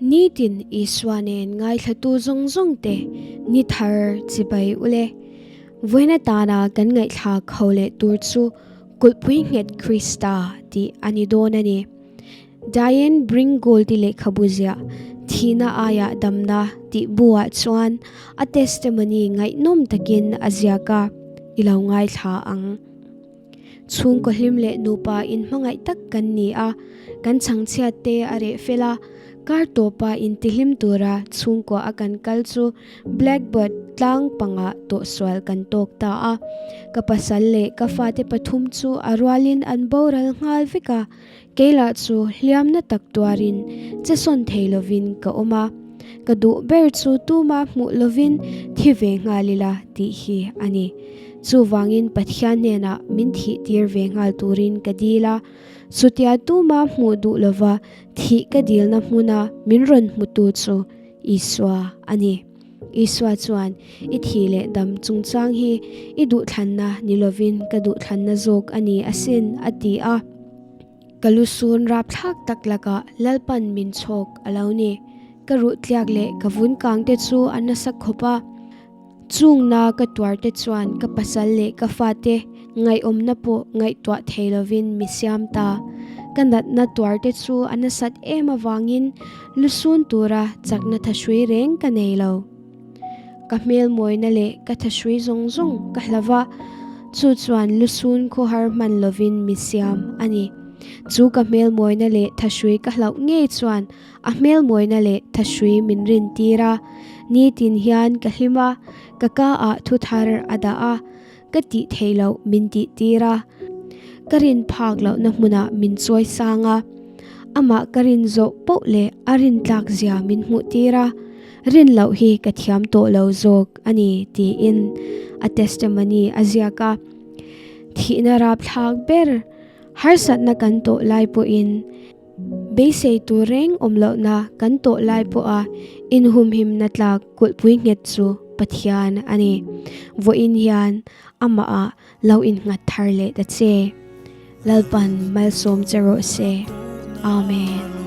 Nitin Isua nen ngaithlatu zawng zawng te ni thar chibai ule. Vawiin atana kan ngaihthlak ho leh tur chu Kulhpui Nghet Krista tih a ni dawn a ni. Diane Bringgold-i lehkhabu ziah Thihna Aiah Damna tih buah chuan a testimony ngaihnawm takin a ziak a, i lo ngaithla ang. Chhungkaw hlim leh nupa inhmangaih tak kan ni a, kan chhangchhiat te a reh fel a, kar tawpa intihlim tura chhungkua a kan kal chu Blackbird tlang pangah tawhsual kan tawk ta a. Ka pasal leh ka fate pathum chu a rualin an boral nghal vek a, kei lah chu hliamna tak tuarin che sawn thei lovin ka awm a. Ka duh ber chu tuma hmuh lovin thi ve nghal ila tih hi a ni. Chuvangin Pathian hnenah min thih tir ve nghal turin ka dil a, chutia tuma hmuh duh lova thih ka dilna hmuna min rawn hmutu chu Isua a ni. Isua chuan, I thih leh dam chungchang hi i duhthlanna ni lovin ka duhthlanna zawk a ni asin, a ti a. Ka lusun rapthlak tak lakah Lalpan min chhawk a lo ni. Ka ruh tliak leh ka vun kang te chu a nasa khawp a. Chungna ka tuar te chuan ka pasal leh ka fate ngaihawmna pawh ngaihtuah thei lovin mi siam ta. Ka natna tuar te chu a nasat em avangin lusun tura chakna thahrui reng ka nei lo. Ka hmel mawina leh ka thahrui zawng zawng ka hla va, chu chuan lusun khawhar hman lovin mi siam a ni. Chu ka hmel mawina leh thahrui ka hlauh ngei chuan A hmel mawina leh thahrui min rin tir a, nitin hian ka hlim a, ka ka ah thu thar a dah a, ka tih theih loh min tih tir a, ka rin phak lohna hmunah min chawi sang a, amah ka rin zawh poh leh a rin tlak zia min hmuh tir a, rin loh hi ka thiam tawh lo zawk a ni tiin a testimony a ziak a. Thihna rapthlak ber harsatna kan tawh lai pawhin, Beisei tur reng awm lohna kan tawh lai pawha inhumhimna tlak kulhpui nghet chu Pathian a ni. Vawiin hian amahah lo innghat thar leh ta che. Lalpan malsawm che rawh se. Amen.